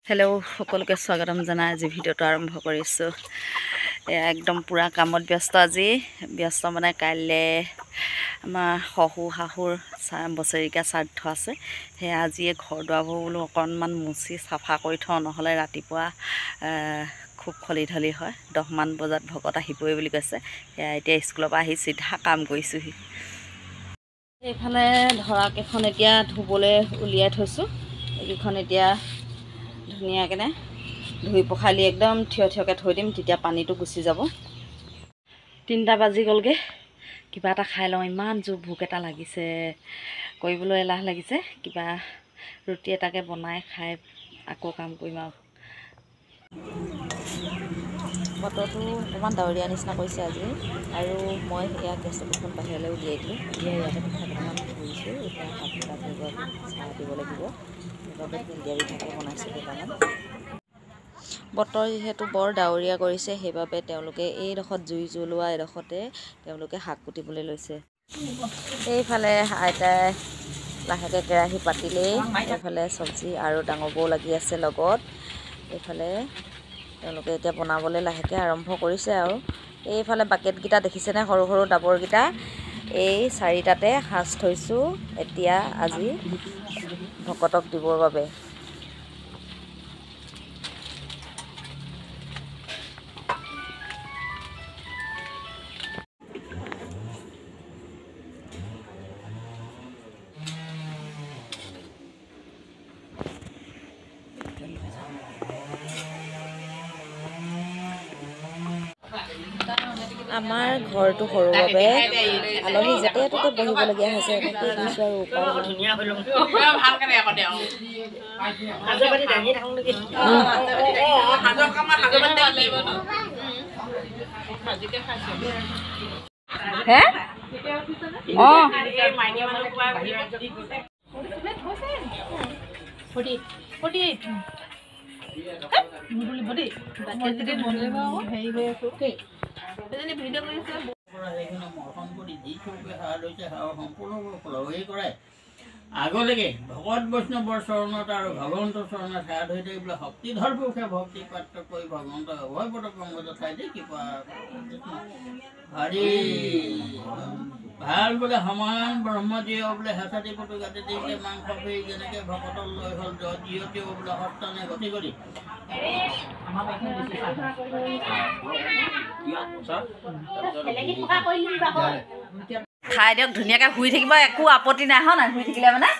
Hello' সকলোকে স্বাগতম জনাই আজি ভিডিঅ'টো আৰম্ভ কৰিছোঁ। একদম পূৰা কামত ব্যস্ত আজি, ব্যস্ত মানে কাইলৈ আমাৰ শহু শাহুৰ বছৰেকীয়া শ্ৰাদ্ধ আছে, সেয়া আজিয়ে ঘৰ দুৱাৰবোৰ বোলো অকণমান মুচি চাফা কৰি থওঁ, নহ'লে ৰাতিপুৱা খুব খলি ধলি হয়। 10মান বজাত ভকত আহিবই বুলি কৈছে। সেয়া এতিয়া স্কুলৰ পৰা আহি চিধা কাম কৰিছোঁহি। এইফালে ধৰাকেইখন এতিয়া ধুবলৈ উলিয়াই থৈছোঁ। এইকেইখন এতিয়া ধুনীয়াকৈ ধুই পখালি একদম থিয় থিয়কৈ থৈ দিম, তেতিয়া পানীটো গুচি যাব। 3টা বাজি গ'লগৈ, কিবা এটা খাই লওঁ, ইমান জোৰ ভোক এটা লাগিছে, কৰিবলৈ এলাহ লাগিছে। কিবা ৰুটি এটাকে বনাই খাই আকৌ কাম কৰিম আৰু। বতৰটো অকণমান ডাৱৰীয়া নিচিনা কৰিছে আজি, আৰু মই এয়া গেছ টেবুলখন বাহিৰলৈ উলিয়াই দিলোঁ। এতিয়া ইয়াতে পিঠা কেইটামান পুৰিছোঁ, এতিয়া সাতটা ভোগত চাহ দিব লাগিব, সেইবাবে তেল দিয়া পিঠাকে বনাইছোঁ কেইটামান। বতৰ যিহেতু বৰ ডাৱৰীয়া কৰিছে, সেইবাবে তেওঁলোকে এইডোখৰত জুই জ্বলোৱা এইডোখৰতে তেওঁলোকে শাক কুটিবলৈ লৈছে। এইফালে আইতাই লাহেকৈ কেৰাহী পাতিলেই, এইফালে চব্জি আৰু ডাঙৰ বৌ লাগি আছে লগত। এইফালে তেওঁলোকে এতিয়া বনাবলৈ লাহেকৈ আৰম্ভ কৰিছে। আৰু এইফালে বাকেটকেইটা দেখিছেনে, সৰু সৰু ডাবৰকেইটা, এই 4টাতে সাঁচ থৈছোঁ এতিয়া আজি ভকতক দিবৰ বাবে। আমাৰ ঘৰটো সৰু বাবে আলহী য'তে ত'তে বহিবলগীয়া হৈছে, এনেকৈ দিছোঁ আৰু উপায় আগলৈকে ভকত বৈষ্ণৱৰ চৰণত আৰু ভগৱন্তৰ চৰণত সেৱা ধৰি থাকিবলৈ শক্তিধৰ পুৰুষে ভক্তি পাত্ৰ কৰি ভগৱন্ত অভয় পদ পংকজ ঠাই দি কৃপা হৰি ভাল বোলে সমান ব্ৰহ্মজীৱ বোলে হেঁচাটি পটু গাঁতি দিলে মাংস ফেৰি যেনেকে ভকতক লৈ হ'ল জীয়তীয় বোলে সস্তানে গতি কৰি। খাই দিয়ক, ধুনীয়াকৈ শুই থাকিব, একো আপত্তি নাই হয় নাই শুই থাকিলে মানে।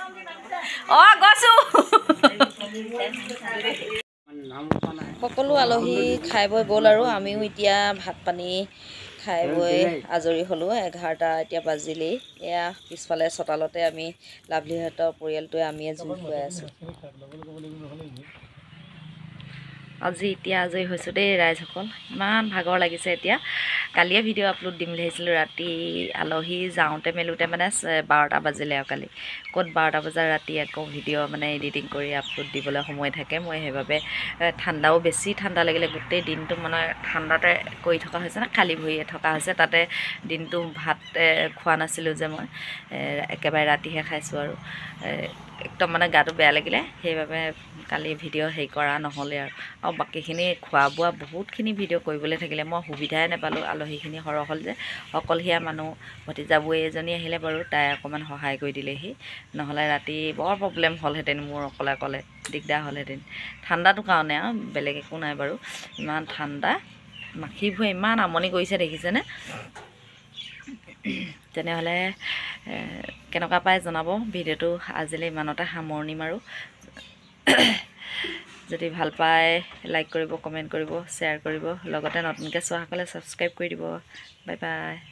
অঁ গৈছোঁ। সকলো আলহী খাই বৈ গ'ল আৰু আমিও এতিয়া ভাত পানী খাই বৈ আজৰি হ'লোঁ। 11টা এতিয়া বাজিলেই। এয়া পিছফালে চোতালতে আমি লাভলীহঁতৰ পৰিয়ালটোৱে আমিয়ে জুই ফুৱাই আছোঁ। আজি এতিয়া আজৰি হৈছোঁ দেই ৰাইজসকল, ইমান ভাগৰ লাগিছে। এতিয়া কালিয়ে ভিডিঅ' আপলোড দিম বুলি ভাবিছিলোঁ, ৰাতি আলহী যাওঁতে মেলোঁতে মানে 12টা বাজিলে। আৰু কালি ক'ত 12টা বজাত ৰাতি আকৌ ভিডিঅ' মানে এডিটিং কৰি আপলোড দিবলৈ সময় থাকে। মই সেইবাবে ঠাণ্ডাও বেছি ঠাণ্ডা লাগিলে, গোটেই দিনটো মানে ঠাণ্ডাতে কৰি থকা হৈছে না, খালী ভৰিয়ে থকা হৈছে। তাতে দিনটো ভাত খোৱা নাছিলোঁ যে মই, একেবাৰে ৰাতিহে খাইছোঁ আৰু একদম মানে গাটো বেয়া লাগিলে, সেইবাবে কালি ভিডিঅ' হেৰি কৰা নহ'লে আৰু। আৰু বাকীখিনি খোৱা বোৱা বহুতখিনি ভিডিঅ' কৰিবলৈ থাকিলে, মই সুবিধাই নাপালোঁ। আলহীখিনি সৰহ হ'ল যে, অকলশৰীয়া মানুহ, ভতিজা বৌৱে এজনী আহিলে বাৰু, তাই অকণমান সহায় কৰি দিলেহি, নহ'লে ৰাতি বৰ প্ৰব্লেম হ'লহেঁতেন মোৰ, অকলে অকলে দিগদাৰ হ'লহেঁতেন। ঠাণ্ডাটোৰ কাৰণে আৰু বেলেগ একো নাই বাৰু। ইমান ঠাণ্ডা, মাখিবোৰে ইমান আমনি কৰিছে দেখিছেনে। তেনেহ'লে কেনেকুৱা পায় জনাব। ভিডিঅ'টো আজিলৈ ইমানতে সামৰণি মাৰোঁ। যদি ভাল পায় লাইক কৰিব, কমেণ্ট কৰিব, শ্বেয়াৰ কৰিব, লগতে নতুনকৈ চোৱাসকলে ছাবস্ক্ৰাইব কৰি দিব। Bye bye.